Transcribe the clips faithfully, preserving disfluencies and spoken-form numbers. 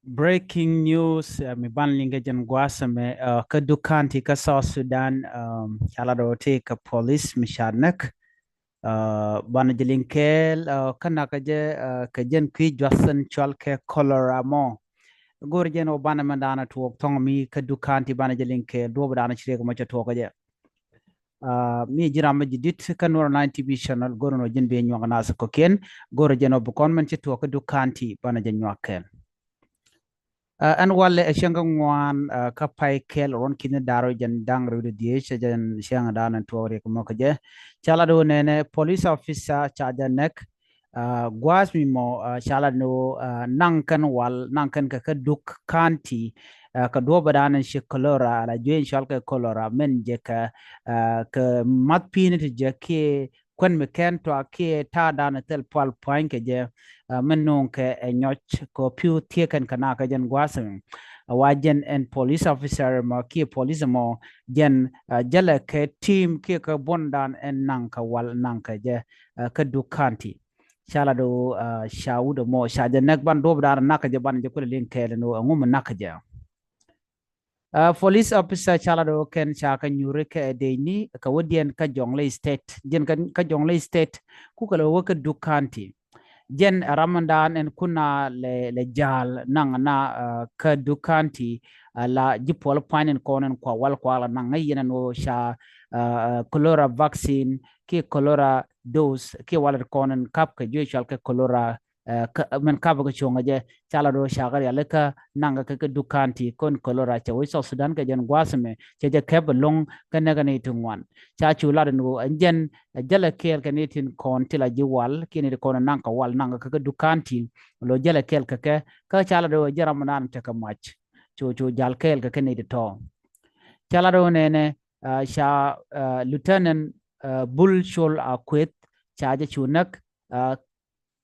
Breaking news, mi banɛ liŋ kɛ jɛn gua̱a̱th ɛmɛ kä Duk County kä South Sudan. Ca lat ɣöö tëë kɛ police mi ca näk. Banɛ jɛ liŋ kɛɛl kä näk kɛ jɛ kɛ jɛn kui̱ juath in cɔal kɛ cholera mɔ. Go̱o̱rɛ jɛn ɣöö banɛ mɛn da̱a̱n tuɔɔk thɔŋ mi kä Duk County, banɛ jɛ liŋ kɛɛl, duɔ̱ɔ̱p da̱a̱n ci riɛk mɔ cɛ tuɔɔk kɛ jɛ. Mi ji̱n ram mi ji̱ di̱t kä Nuɔr Online T V channel, go̱o̱rɛ nɔ ji̱n bi nyuak naath kɔ̱kiɛn. Go̱o̱rɛ jɛn ɣöö bi kɔn mɛn ci tuɔɔk kä Duk County, banɛ jɛ nyuak kɛɛl. Ɛn walɛ ɛ cäŋ kä ŋuan kä pay kɛl ruɔ̱n ki̱ni da̱r jɛn da̱ŋ rɛw di dhieec, ɛ jɛn cäŋ da̱a̱n tuɔɔk riɛk mɔ kɛ jɛ. Ca lat ɣöö nɛnɛ police officer ca jɛ näk. Gua̱a̱th mi mɔ ca lat ni ɣöö naŋ kɛn wal, naŋ kɛn kɛ kä Duk County kɛ duɔ̱ɔ̱p da̱a̱n ci cholera, ala juey in cɔal kɛ cholera, min jɛ kɛ kɛ math pi̱i̱ni ti jɛ kiɛ kuän mi kɛn tuak kiɛ ta̱a̱ da̱a̱n thil pual pua̱ny kɛ jɛ. Min nuŋ kɛ ɛ nyɔc kɛ pi̱w thiee kɛn kɛ naŋ kɛ jɛn gua̱a̱th ɛmɛ. Wa jɛn ɛn police officer mɔ kiɛ police mɔ jɛn jälɛ kɛ team kiɛ kɛ buɔ̱n da̱a̱n ɛn naŋ kɛ wal naŋ kɛ jɛ kä Duk County. Ca lat ɣöö ca wut ɛmɔ ca jɛ näk, ban duɔ̱ɔ̱p da̱a̱n naŋ kɛ jɛ, ban jɛ kulɛ liŋ kɛɛl ni ɣöö ɛŋu mi naŋ kɛ jɛ. Police officer ca lat ɣöö kɛn ca kɛ nyuri kɛ ɛ dec ni kɛ wädiɛn kä Jonglei State, jɛn kä Jonglei State kukɛ lɛ wä kä Duk County. Jɛn ɛ ram ɛn da̱a̱n ɛn kuna lɛ lɛ ja̱a̱l naŋ na kä Duk County. La ji̱ puɔl pua̱ny ɛn kɔn ɛn kua wal kua la naŋ ŋäc yɛn ɛn ɣöö ca cholera vaccine kiɛ cholera dose kiɛ wal ɛn kɔn ɛn kap kɛ juey cɔal kɛ cholera. Mɛn kap kɛ cuŋ ɛ jɛ ca lat ɣöö ca kɛ rialikä naŋ kɛ kä Duk County kɔn cholera cɛ wec South Sudan kɛ jɛn gua̱a̱th ɛmɛ cɛ jɛ kɛp ɛlɔ̱ŋ kä näk kɛ ni ti ŋuan. Ca cu lat ɛn ɣöö ɛn jɛn ɛ jälɛ kɛɛl kɛ ni tin kɔn ti la ji̱ wal kiɛ ni ti kɔn naŋ kɛ wal naŋ kɛ kä Duk County. Lo jälɛ kɛɛl kɛ kɛ kä ca lat ɣöö jɛ ram ɛn da̱a̱n tekɛ mac. Cu cu jal kɛɛl kɛ kɛ ni ti tɔ̱. Ca lat ɣöö nɛnɛ ca Lieutenant Bul Col Akueth ca jɛ cu näk.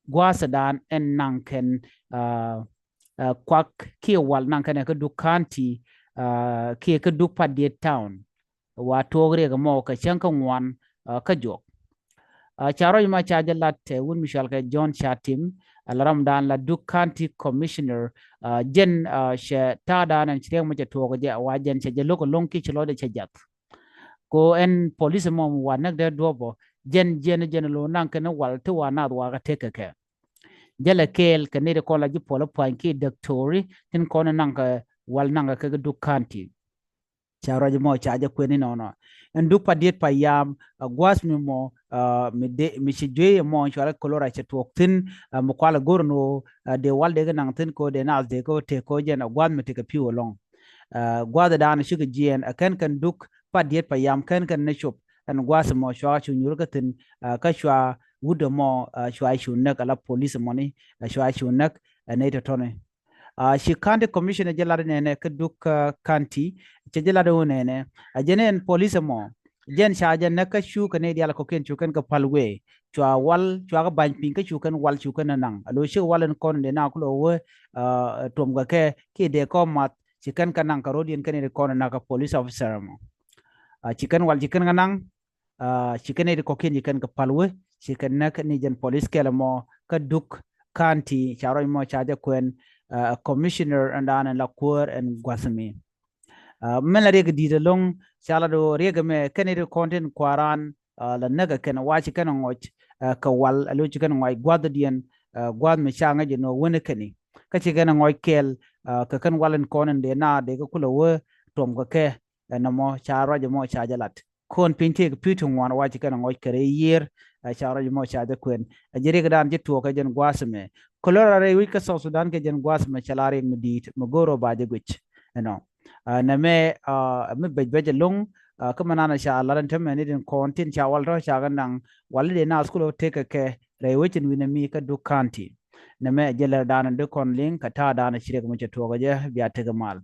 Gua̱a̱th da̱a̱n ɛn naŋ kɛn kuak kiɛ wal naŋ kɛn ɛ kä Duk County kiɛ kä Duk Padiet Town. Wa tuɔɔk riɛk mɔ kɛ cäŋ kä ŋuan kä juɔk. Ca ruac ma ca jɛ lat ɛ wut mi cɔal kɛ John Chatim, ala ram da̱a̱n la Duk County Commissioner. Jɛn cɛ ta̱a̱ da̱a̱n ɛn ci riɛk mɔ cɛ tuɔɔk jɛ, wa jɛn cɛ jɛ lo̱k ɛlɔ̱ŋ kiɛ ci lɔcdɛ cɛ jath. Ko ɛn police mɔ mi wa näk dee duɔ̱ɔ̱p ɔ, jɛn jɛn jɛn lo naŋ kɛn wal ti wa naath wa kɛ tek kɛ kɛ. Jälɛ kɛɛl kɛ ni ti kɔn la ji̱ puɔl pua̱ny kiɛ däktori tin kɔn naŋ kɛ wal naŋ kɛ kä Duk County. Ca ruac mɔ ca jɛ kuɛn inɔnɔ. Ɛn Duk Padiet payam gua̱a̱th mi mɔ mi de mi ci juey mɔ cɔal cholera cɛ tuɔɔk thi̱n. Mi kual go̱r ni ɣöö dee wal dee kɛ naŋ thi̱n ko dee naath dee kɛ tek ko jɛn ɛ gua̱a̱th mi tekɛ pi̱w ɛlɔ̱ŋ. Gua̱a̱th da̱a̱n cikɛ jiɛɛn ɛ kɛn kɛn Duk Padiet payam kɛn kɛn ni cop. Ɛn gua̱a̱th mɔ cua cu nyuur kä thi̱n kä cua wut ɛmɔ cua cu näk, ala police mɔni cua cu näk ɛ nɛy tɔ̱tɔ̱ni. Ci County Commissioner jɛ lat nɛnɛ kä Duk County, cɛ jɛ lat wä nɛnɛ a jɛn ɛn police mɔ jɛn ca jɛ näk kä cu kɛ nɛy diaal kɔ̱kiɛn cu kɛn kɛ päl wee. Cua wal cua kɛ ba̱ny piny kä cu kɛn wal cu kɛn naŋ, a lo cikɛ wal ɛn kɔn dee na kulɛ wä tuɔm kɛ kɛ kiɛ dee kɔ math ci kɛn kɛ naŋ kɛ ro̱diɛn kɛn in kɔn naŋ kɛ police officer mɔ. Ci kɛn wal ci kɛn kɛ naŋ ci kɛn in kɔ̱kiɛn ci kɛn kɛ päl wee ci kɛn näk ni jɛn police kɛl mɔ kä Duk County ca ruac mɔ ca jɛ kuɛn. Commissioner ɛn da̱a̱n ɛn la kuäär ɛn gua̱th mi. Mɛn la riɛk di̱i̱t ɛlɔ̱ŋ ca la do̱ riɛk ɛmɛ kɛn in kɔn tin kua̱ran la näk ɛ kɛn wa ci kɛn ɛ ŋɔc kɛ wal a lo ci kɛn ɛ ŋɔc gua̱thdiɛn. Gua̱th mi ca ŋäc ɛn ɣöö wänɛ kɛn i̱ kä ci kɛn ɛ ŋɔc kɛl kɛ kɛn wal in kɔn in dee na dee kɛ kulɛ wä tuɔm kɛ kɛ. Ɛn ɛmɔ ca ruac ɛmɔ ca jɛ lat kɔn piny tëëk pi̱w ti ŋuan wa ci kɛn ɛ ŋɔc kɛ rɛy yiër. Ca ruac ɛmɔ ca jɛ kuɛn ɛ jɛ riɛk da̱a̱n ci tuɔɔk kɛ jɛn gua̱a̱th ɛmɛ. Cholera rɛy wec kä South Sudan kɛ jɛn gua̱a̱th ɛmɛ cɛ la riɛk mi di̱i̱t mi go̱o̱r ɔ ba jɛ guic. Ɛnɔ nɛmɛ mi bɛc bɛc ɛlɔ̱ŋ kä mɛ nan ca lat ɛn tämɛ ni tin kɔn tin ca wal tɔ̱ ca kɛ naŋ wal i̱ dee naath kulɛ tekɛ kɛ rɛy wec in wi̱nɛ mi kä Duk County. Nɛmɛ jɛ lɛr da̱a̱n in dee kɔn liŋ kɛ ta̱a̱ da̱a̱n in ci riɛk mi cɛ tuɔɔk ɛ jɛ bia tekɛ mal.